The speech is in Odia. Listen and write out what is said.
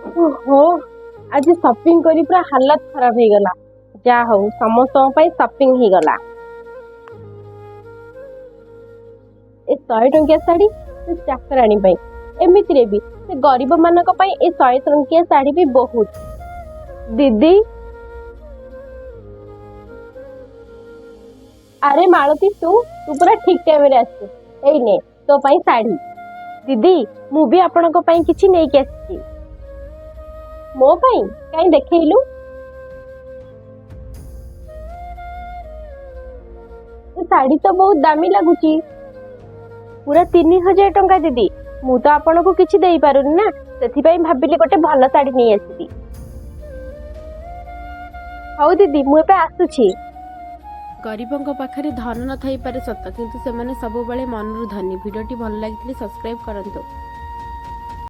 ଓହୋ, ଆଜି ସପିଂ କରି ପୁରା ହାଲତ ଖରାପ ହେଇଗଲା। ଯାହା ହଉ, ସମସ୍ତଙ୍କ ପାଇଁ ସପିଂ ହେଇଗଲା। ଏ 100 ଟଙ୍କିଆ ଶାଢୀ ସେ ଚାକରାଣୀ ପାଇଁ, ଏମିତିରେ ବି ସେ ଗରିବ ମାନଙ୍କ ପାଇଁ ଏ 100 ଟଙ୍କିଆ ଶାଢୀ ବି ବହୁତ। ଦିଦି, ଆରେ ମାଳତୀ, ତୁ ତୁ ପୁରା ଠିକ ଟାଇମରେ ଆସିଛୁ। ଏଇ ନେ ତୋ ପାଇଁ ଶାଢୀ। ଦିଦି, ମୁଁ ବି ଆପଣଙ୍କ ପାଇଁ କିଛି ନେଇକି ଆସିଛି। ମୋ ପାଇଁ? କାଇଁ ଦେଖେଇଲୁ। ଏ ଶାଢୀ ତ ବହୁତ ଦାମୀ ଲାଗୁଛି, ପୁରା 3000 ଟଙ୍କା। ଦିଦି, ମୁଁ ତ ଆପଣଙ୍କୁ କିଛି ଦେଇପାରୁନି ନା, ସେଥିପାଇଁ ଭାବିଲି ଗୋଟେ ଭଲ ଶାଢୀ ନେଇ ଆସିବି। ହଉ ଦିଦି, ମୁଁ ଏବେ ଆସୁଛି। ଗରିବଙ୍କ ପାଖରେ ଧନ ନଥାଇପାରେ ସତ, କିନ୍ତୁ ସେମାନେ ସବୁବେଳେ ମନରୁ ଧନୀ। ଭିଡ଼ିଓଟି ଭଲ ଲାଗିଥିଲେ ସବସ୍କ୍ରାଇବ୍ କରନ୍ତୁ।